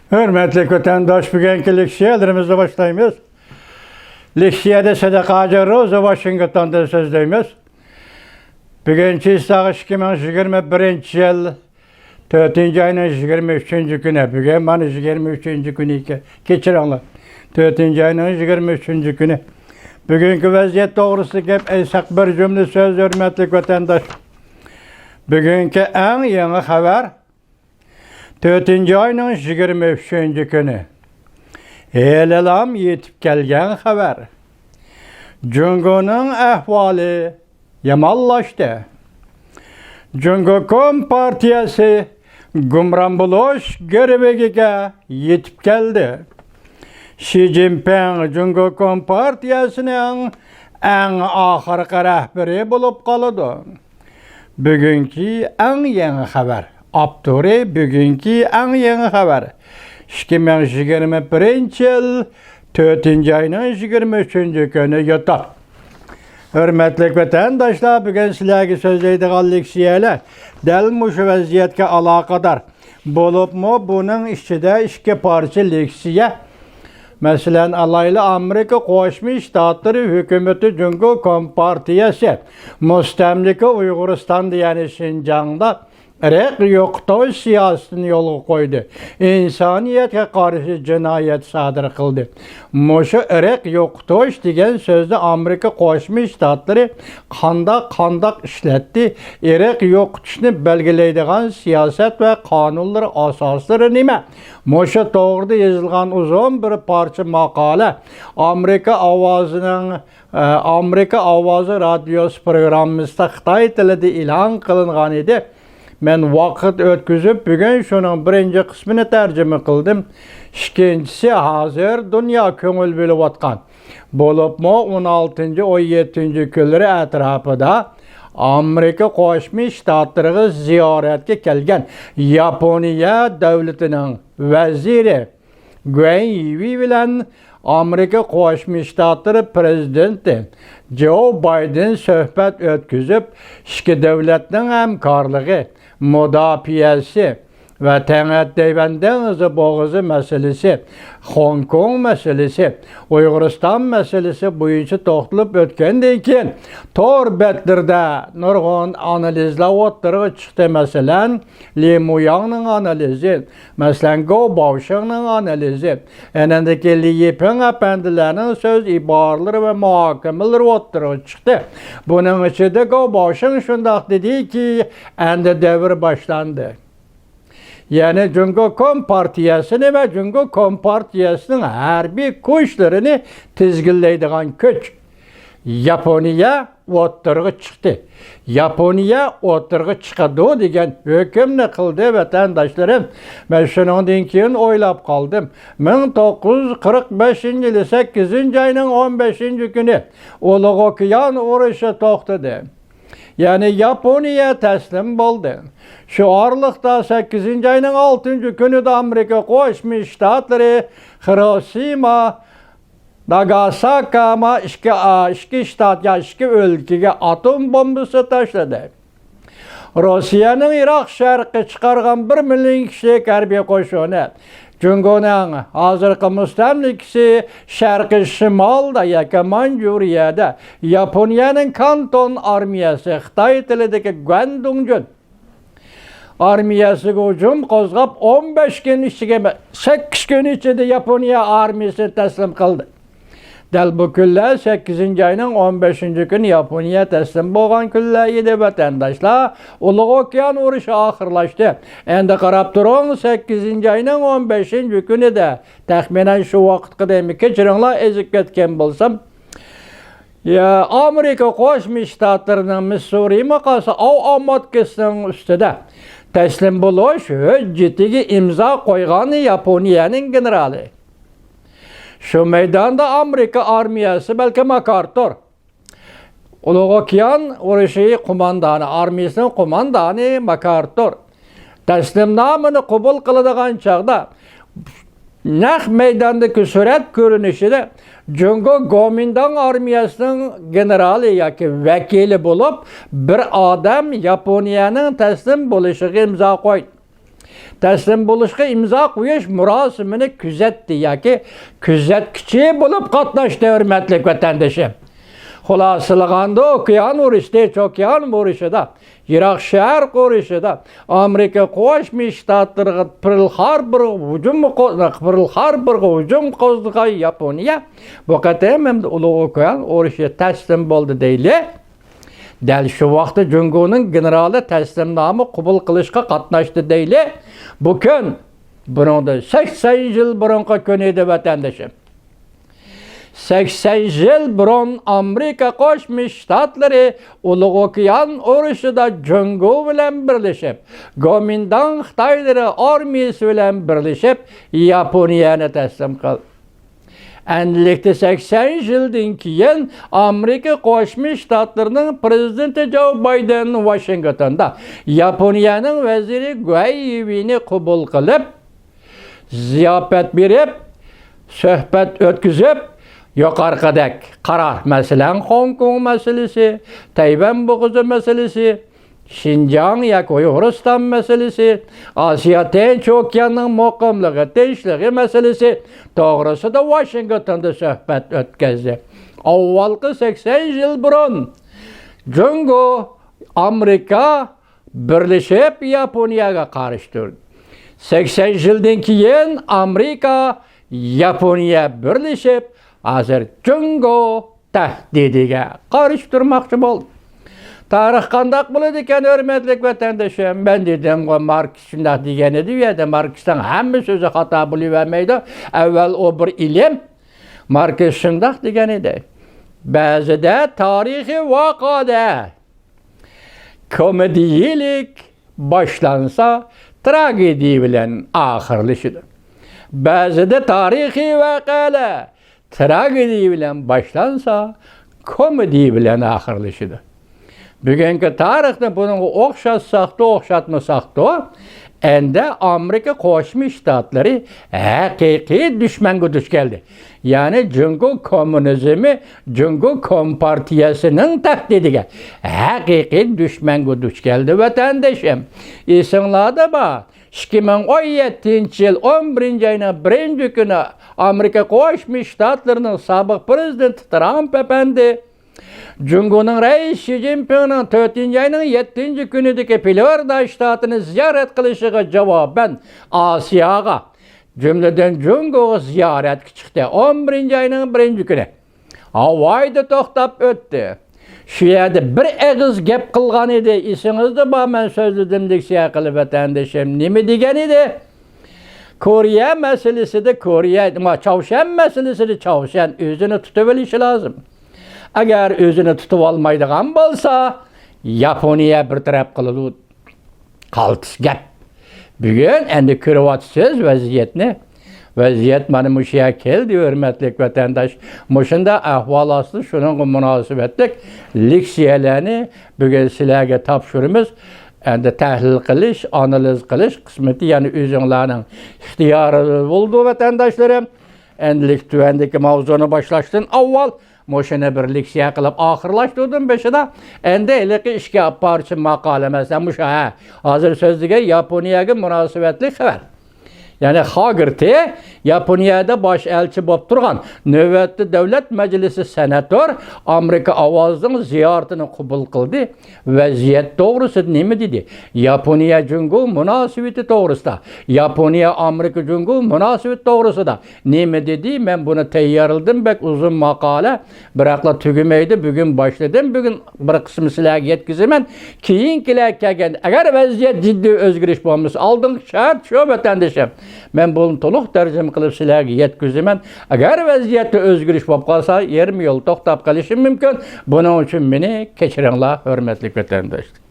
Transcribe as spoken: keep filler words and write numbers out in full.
ھۆرمەتلىك ۋەتەنداش، بۈگۈنكى لېكسىيەلىرىمىزنى باشلايمىز. لېكسىيەدە سەدىقە ھاجى روزا ۋاشىنگتوندىن سۆزلەيمىز. بۈگۈن چىسلاغ ئىككى مىڭ يىگىرمە بىرىنچى يىل تۆتىنچى ئاينىڭ يىگىرمە ئۈچىنچى كۈنى. بۈگۈن مانا يىگىرمە ئۈچىنچى كۈنى ئىكەن. كەچۈرۈڭلار. تۆتىنچى ئاينىڭ يىگىرمە ئۈچىنچى كۈنى. بۈگۈنكى ۋەزىيەت توغرىسىدا گەپ ئەيتسەك، بىر جۈملە سۆز، ھۆرمەتلىك ۋەتەنداش. بۈگۈنكى ئەڭ يېڭى خەۋەر، تۆتىنچى ئاينىڭ يىگىرمە ئۈچىنچى كۈنى. ھېلىلام يېتىپ كەلگەن خەۋەر. جۇڭگونىڭ ئەھۋالى يامانلاشتى. جۇڭگو كومپارتىيەسى گۇمران بولۇش گىرۋىكىگە يېتىپ كەلدى. شى جىنپىڭ جۇڭگو كومپارتىيەسىنىڭ ئەڭ ئاخىرقى رەھبىرى بولۇپ قالىدۇ. بۈگۈنكى ئەڭ يېڭى خەۋەر. ئاپتورى بۈگۈنكى ئەڭ يېڭى خەۋەر. ئىككى مىڭ يىگىرمە بىرىنچى يىل تۆتىنچى ئاينىڭ يىگىرمە ئۈچىنچى كۈنى يوتۇپ. ھۆرمەتلىك ۋەتەنداشلار، بۈگۈن سىلەرگە سۆزلەيدىغان لېكسىيەلەر دەل مۇشۇ ۋەزىيەتكە ئالاقىدار. بولۇپمۇ بۇنىڭ ئىچىدە ئىككى پارچە لېكسىيە. مەسىلەن، ئالايلى، ئامېرىكا قوشما شتاتلىرى ھۆكۈمىتى جۇڭگو كومپارتىيەسى مۇستەملىكە ئۇيغۇرىستاندا، يەنى شىنجاڭدا ئىرق يوقىتىش سىياسىتىنى يولغا قويدى. ئىنسانىيەتكە قارشى جىنايەت سادىر قىلدى. مۇشۇ ئىرق يوقىتىش دېگەن سۆزنى ئامېرىكا قوشما شتاتلىرى قانداق، قانداق ئىشلەتتى؟ ئىرق يوقىتىشنى بەلگىلەيدىغان سىياسەت ۋە قانۇنلىرى ئاساسلىرى نېمە؟ مۇشۇ توغرىدا يېزىلغان ئۇزۇن بىر پارچە ماقالە ئامېرىكا ئاۋازىنىڭ ئامېرىكا ئاۋازى رادىيوسى پروگراممىسىدا خىتاي تىلىدا ئېلان قىلىنغان ئىدى. مەن ۋاقىت ئۆتكۈزۈپ، بۈگۈن شۇنىڭ بىرىنچى قىسمىنى تەرجىمە قىلدىم. ئىككىنچىسى، ھازىر دۇنيا كۆڭۈل بۆلۈۋاتقان، بولۇپمۇ ئون ئالتىنچى، ئون يەتتىنچى كۈنلىرى ئەتراپىدا ئامېرىكا قوشما شتاتلىرىغا زىيارەتكە كەلگەن ياپونىيە دۆلىتىنىڭ ۋەزىرى گۇەن يىۋېي بىلەن ئامېرىكا قوشما شتاتلىرى پىرېزىدېنتى جو بايدېن سۆھبەت ئۆتكۈزۈپ، ئىككى دۆلەتنىڭ ھەمكارلىقى، مۇداپىئەسى ۋە تەڭئەتەيۋەن دېڭىزى بوغۇزى مەسىلىسى، خوڭكوڭ مەسىلىسى، ئۇيغۇرىستان مەسىلىسى بويىچە توختىلىپ ئۆتكەندىن كېيىن، تور بەتلىرىدە نۇرغۇن ئانالىزلار ئوتتۇرىغا چىقتى. مەسىلەن، لى مۇياڭنىڭ ئانالىزى، مەسىلەن، گو باۋشىڭنىڭ ئانالىزى، ئەنەندىكى لى يىپىڭ ئەپەندىلەرنىڭ سۆز ئىبارىلىرى ۋە مۇھاكىمىلىرى ئوتتۇرىغا چىقتى. بۇنىڭ ئىچىدە گو باۋشىڭ شۇنداق دېدىكى، ئەمدى دەۋر باشلاندى. يەنى جۇڭگو كومپارتىيەسىنى ۋە جۇڭگو كومپارتىيەسىنىڭ ھەربىي كۈچلىرىنى تىزگىنلەيدىغان كۈچ ياپونىيە ئوتتۇرىغا چىقتى. ياپونىيە ئوتتۇرىغا چىقىدۇ دېگەن ھۆكۈمنى قىلدى، ۋەتەنداشلىرىم. مەن شۇنىڭدىن كېيىن ئويلاپ قالدىم. مىڭ توققۇز يۈز قىرىق بەشىنچى يىلى سەككىزىنچى ئاينىڭ ئون بەشىنچى كۈنى ئۇلۇغ ئوكيان ئۇرۇشى توختىدى. يەنى ياپونىيە تەسلىم بولدى. شۇ ئارىلىقتا سەككىزىنچى ئاينىڭ ئالتىنچى كۈنىدە ئامېرىكا قوشما شتاتلىرى خىروشىما، ناگاساكاما ئىككى، ئىككى شتات يا ئىككى ئۆلكىگە ئاتوم بومبىسى تاشلىدى. روسىيەنىڭ ئىراق شەرققە چىقارغان بىر مىليون كىشىلىك ھەربىي قوشۇنى، جۇڭگونىڭ ھازىرقى مۇستەملىكىسى شەرقىي شىمالدا ياكى مانجۇرىيەدە ياپونىيەنىڭ كانتون ئارمىيەسى، خىتاي تىلىدىكى گۇەندۇڭجۈن ئارمىيەسىگە ھۇجۇم قوزغاپ، ئون بەش كۈن ئىچىگە، سەككىز كۈن ئىچىدە ياپونىيە ئارمىيەسىنى تەسلىم قىلدى. دەل بۇ كۈنلەر سەككىزىنچى ئاينىڭ ئون بەشىنچى كۈنى ياپونىيە تەسلىم بولغان كۈنلەر ئىدى، ۋەتەنداشلار. ئۇلۇغ ئوكيان ئۇرۇشى ئاخىرلاشتى. ئەمدى قاراپ تۇرۇڭ، سەككىزىنچى ئاينىڭ ئون بەشىنچى كۈنىدە، تەخمىنەن شۇ ۋاقىتقا دېمەي، كەچۈرۈڭلار، ئېزىپ كەتكەن بولسام، يا، ئامېرىكا قوشما شتاتلىرىنىڭ مىسسۇرى ماقالىسى ئاۋ ئاماتكىسىنىڭ ئۈستىدە تەسلىم بولۇش ھۆججىتىگە ئىمزا قويغان ياپونىيەنىڭ گېنېرالى. شۇ مەيداندا ئامېرىكا ئارمىيەسى، بەلكى ماكئارتۇر، ئۇلۇغ ئوكيان ئۇرۇشى قوماندانى، ئارمىيىسىنىڭ قوماندانى ماكئارتۇر تەسلىمنامىنى قوبۇل قىلىدىغان چاغدا، نەق مەيداندىكى سۈرەت كۆرۈنۈشىدە جۇڭگو گومىنداڭ ئارمىيەسىنىڭ گېنېرالى ياكى ۋەكىلى بولۇپ، بىر ئادەم ياپونىيەنىڭ تەسلىم بولۇشىغا ئىمزا قويدى. تەسلىم بولۇشقا ئىمزا قويۇش مۇراسىمىنى كۆزەتتى ياكى كۆزەتكۈچى بولۇپ قاتناشتى، ھۆرمەتلىك ۋەتەندىشىم. خۇلاسىلىغاندا، ئوكيان ئۇرۇشى، تىنچ ئوكيان ئۇرۇشىدا، يىراق شەرق ئۇرۇشىدا ئامېرىكا قوشما شتاتلىرىغا پېرل خاربورغا ھۇجۇم قو-، پېرل خاربورغا ھۇجۇم قوزغىغان ياپونىيە بۇ قېتىم ھەم ئۇلۇغ ئوكيان ئۇرۇشىدا تەسلىم بولدى دەيلى. دەل شۇ ۋاقىتتا جۇڭگونىڭ گېنېرالى تەسلىمنامە قوبۇل قىلىشقا قاتناشتى دەيلى. بۇ كۈن بۇنىڭدىن سەكسەن يىل بۇرۇنقى كۈن ئىدى، ۋەتەندىشىم. سەكسەن يىل بۇرۇن ئامېرىكا قوشما شتاتلىرى ئۇلۇغ ئوكيان ئۇرۇشىدا جۇڭگو بىلەن بىرلىشىپ، گومىنداڭ خىتايلىرى ئارمىيىسى بىلەن بىرلىشىپ ياپونىيەنى تەسلىم قىلدى. ئەمدىلىكتە سەكسەن يىلدىن كېيىن ئامېرىكا قوشما شتاتلىرىنىڭ پرېزىدېنتى جو بايدېن ۋاشىنگتوندا ياپونىيەنىڭ ۋەزىرى گۇەي يىۋېينى قوبۇل قىلىپ، زىياپەت بېرىپ، سۆھبەت ئۆتكۈزۈپ، يۇقىرىقىدەك قارار، مەسىلەن، خوڭكوڭ مەسىلىسى، تەيۋەن بوغۇزى مەسىلىسى، شىنجاڭ ياكى ئۇيغۇرىستان مەسىلىسى، ئاسىيا تىنچ ئوكياننىڭ مۇقىملىقى، تىنچلىقى مەسىلىسى توغرىسىدا ۋاشىنگتوندا سۆھبەت ئۆتكۈزدى. ئاۋۋالقى سەكسەن يىل بۇرۇن جۇڭگو، ئامېرىكا بىرلىشىپ ياپونىيەگە قارشى تۇردى. سەكسەن يىلدىن كېيىن ئامېرىكا، ياپونىيە بىرلىشىپ، ھازىر جۇڭگو تەھدىتىگە قارشى تۇرماقچى بولدى. تارىخ قانداق بولىدىكەن، ھۆرمەتلىك ۋەتەندىشىم؟ مەن دېدىمغۇ، ماركس شۇنداق دېگەن ئىدى. ئۇ يەردە ماركسنىڭ ھەممە سۆزى خاتا بولۇۋەرمەيدۇ. ئەۋۋەل ئۇ بىر ئىلىم. ماركس شۇنداق دېگەن ئىدى. بەزىدە تارىخىي ۋەقەدە كومېدىيىلىك باشلانسا، تراگېدىيە بىلەن ئاخىرلىشىدۇ. بەزىدە تارىخىي ۋەقەلەر تراگېدىيە بىلەن باشلانسا، كومېدىيە بىلەن ئاخىرلىشىدۇ. بۈگۈنكى تارىخنى بۇنىڭغا ئوخشاتساقتۇ، ئوخشاتمىساقتۇ، ئەندى ئامېرىكا قوشما شتاتلىرى ھەقىقىي دۈشمەنگە دۇچ كەلدى. يەنى جۇڭگو كوممۇنىزمى، جۇڭگو كومپارتىيەسىنىڭ تەھدىتىگە، ھەقىقىي دۈشمەنگە دۇچ كەلدى، ۋەتەندىشىم. ئېسىڭلاردا بار، ئىككى مىڭ ئون يەتتىنچى يىل ئون بىرىنچى ئاينىڭ بىرىنچى كۈنى ئامېرىكا قوشما شتاتلىرىنىڭ سابىق پرېزىدېنتى ترامپ ئەپەندى جۇڭگونىڭ رەئىسى شى جىنپىڭنىڭ تۆتىنچى ئاينىڭ يەتتىنچى كۈنىدىكى فلورىدا شتاتىنى زىيارەت قىلىشىغا جاۋابەن ئاسىياغا، جۈملىدىن جۇڭگوغا زىيارەتكە چىقتى. ئون بىرىنچى ئاينىڭ بىرىنچى كۈنى ھاۋايدا توختاپ ئۆتتى. شۇ يەردە بىر ئېغىز گەپ قىلغان ئىدى. ئېسىڭىزدە بار، مەن سۆزلىدىم لېكسىيە قىلىپ، ۋەتەندىشىم. نېمە دېگەن ئىدى؟ كورېيە مەسىلىسىدە كورېيە، ما، چاۋشيەن مەسىلىسىدە چاۋشيەن ئۆزىنى تۇتۇۋېلىشى لازىم. ئەگەر ئۆزىنى تۇتۇۋالمايدىغان بولسا، ياپونىيە بىر تەرەپ قىلىدۇ. قالتىس گەپ. بۈگۈن ئەندى كۆرۈۋاتىسىز ۋەزىيەتنى. ۋەزىيەت مانا مۇشۇ يەرگە كەلدى، ھۆرمەتلىك ۋەتەنداش. مۇشۇنداق ئەھۋال ئاستىدا شۇنىڭغا مۇناسىۋەتلىك لېكسىيەلەرنى بۈگۈن سىلەرگە تاپشۇرىمىز. ئەندى تەھلىل قىلىش، ئانالىز قىلىش قىسمىتى يەنە ئۆزۈڭلارنىڭ ئىختىيارىدا بولىدۇ، ۋەتەنداشلىرىم. ئەندىلىك تۆۋەندىكى ماۋزۇنى باشلاشتىن ئاۋۋال مۇشۇنى بىر لېكسىيە قىلىپ ئاخىرلاشتۇردۇم بېشىدا. ئەندى ھېلىقى ئىككى پارچە ماقالە، مەسىلەن، مۇشۇ، ھە، ھازىر سۆزلىگەن ياپونىيەگە مۇناسىۋەتلىك خەۋەر. يەنى خاگېرتى ياپونىيەدە باش ئەلچى بولۇپ تۇرغان، نۆۋەتتە دۆلەت مەجلىسى سېناتور ئامېرىكا ئاۋازىنىڭ زىيارىتىنى قوبۇل قىلدى. ۋەزىيەت توغرىسىدا نېمە دېدى؟ ياپونىيە جۇڭگو مۇناسىۋىتى توغرىسىدا، ياپونىيە ئامېرىكا جۇڭگو مۇناسىۋىتى توغرىسىدا نېمە دېدى؟ مەن بۇنى تەييارلىدىم، بەك ئۇزۇن ماقالە، بىراقلا تۈگىمەيدۇ. بۈگۈن باشلىدىم، بۈگۈن بىر قىسمى سىلەرگە يەتكۈزىمەن. كېيىنكىلەر كەلگەندە، ئەگەر ۋەزىيەت جىددىي ئۆزگىرىش بولمىسا، ئالدىنقى شەرت شۇ، ۋەتەندىشىم. مەن بۇنى تولۇق تەرجىمە قىلىپ سىلەرگە يەتكۈزىمەن. ئەگەر ۋەزىيەتتە ئۆزگىرىش بولۇپ قالسا، يېرىم يول توختاپ قېلىشىم مۇمكىن. بۇنىڭ ئۈچۈن مېنى كەچۈرۈڭلار، ھۆرمەتلىك ۋەتەنداشلار.